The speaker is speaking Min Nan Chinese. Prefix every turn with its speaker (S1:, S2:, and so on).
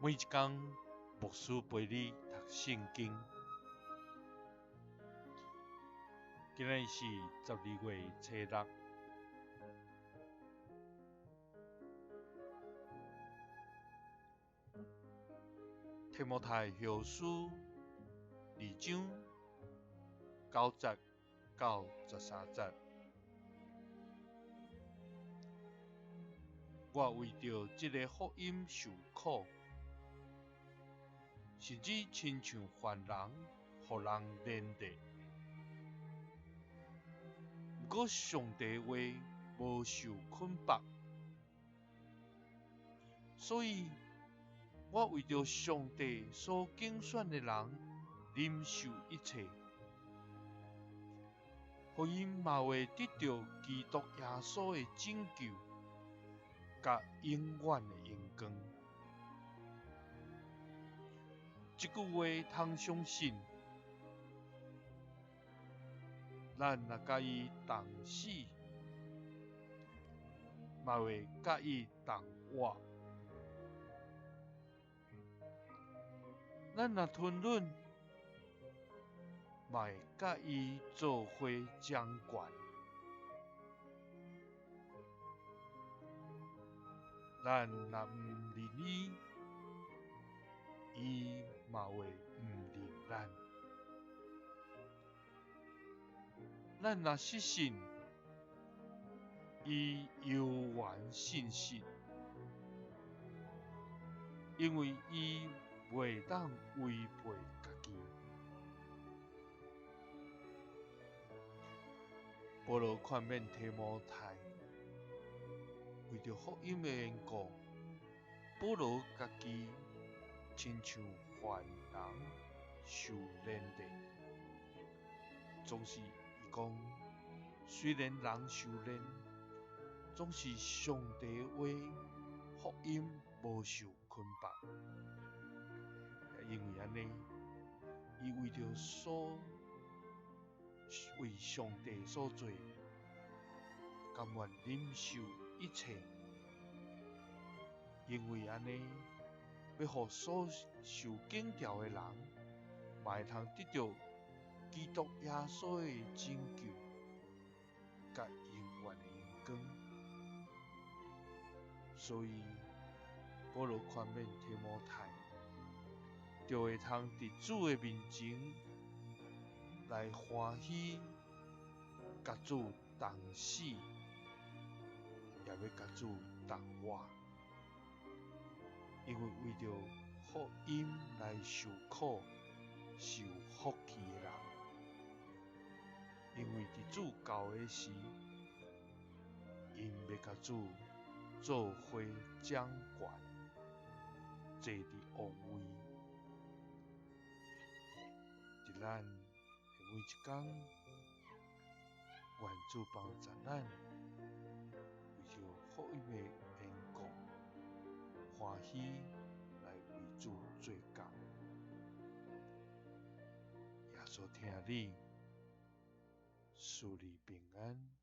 S1: 每一工，牧師陪你讀聖經。今日是12月初六。提摩太後書二章9節到13節。我為著這个福音受苦，甚至親像犯人，予人連累。毋過上帝話無受捆縛，所以我為著上帝所揀選的人，忍受一切，予𪜶嘛會得著基督耶穌的拯救，佮永遠的榮光。這句話通相信，咱若佮伊同死，嘛會佮伊同活；咱若吞忍，嘛會佮伊做伙掌權。咱若毋認伊，伊嘛會毋認咱。咱若失信，伊猶原信實，因為伊袂當違背家己。保羅勸勉提摩太，為著福音的緣故，保羅家己親像犯人受連累，總是伊講，雖然人受連，總是上帝話福音無受捆綁。也因為按呢，伊為著所為上帝所做，甘願忍受一切，因為按呢，欲予所受揀召的人，嘛會通得著基督耶穌的拯救，佮永遠的榮光。所以，保羅勸勉提摩太，著會通佇主的面前來歡喜，佮主同死，也欲佮主同活。因為為著福音來受苦是有福氣的人，因為佇主到的時，𪜶欲佮主做伙掌權，坐佇王位。佇咱的每一工，願主幫助咱，為著福音的緣故，歡喜來為主做工。耶穌疼你，賜你平安。